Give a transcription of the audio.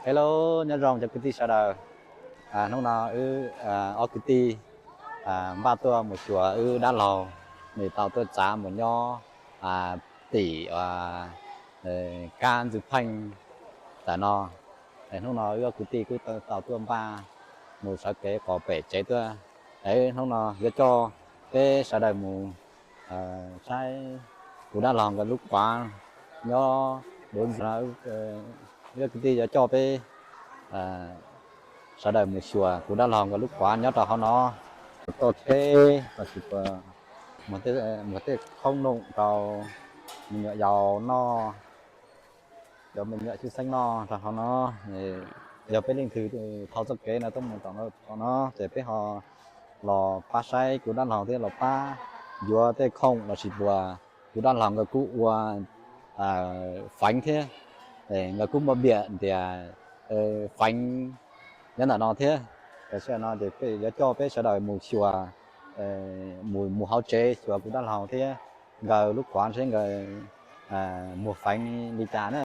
Hello, nyob zoo cov kwv tij sawv daws. Hnub no wb ob kwv tij npaj tuaj mus xyuas wb dab laug, nws tau tuaj txav mus nyob tim kab Ntxwg Pheej ntawm no. Hnub no wb ob kwv tij kuj tau tuaj npaj mus sawv kev qos pem tsev tuaj. Hnub no yuav coj peb sawv daws mus saib kuv dab laug nkawd lub quav nyob duv ntxwg no. Wb ob kwv tij yuav coj peb sawv daws mus xyuas kuv dab laug nkawd lub quav nyob rau hauv no. Toj tsheb los sis muag tej khoob noom rau me nyuam yaus noj, cov me nyuam xyuj xeeb noj rau hauv no. Yog peb leej twg dhau txoj kev no tuaj mus tom no ces peb ho los pab saib kuv dab laug thiab los pab yuav tej khoom los sis puas. Kuv dab laug nkawd kuj ua feev thiab, nkawd kuj muaj npiam tias feev nyob ntawm no thiab. Tam sim no ces yuav coj peb sawv daws mus xyuas, mus mus hauv tsev xyuas kuv dab laug thiab nkawd lub quav seb nkawd muag feev li cas na.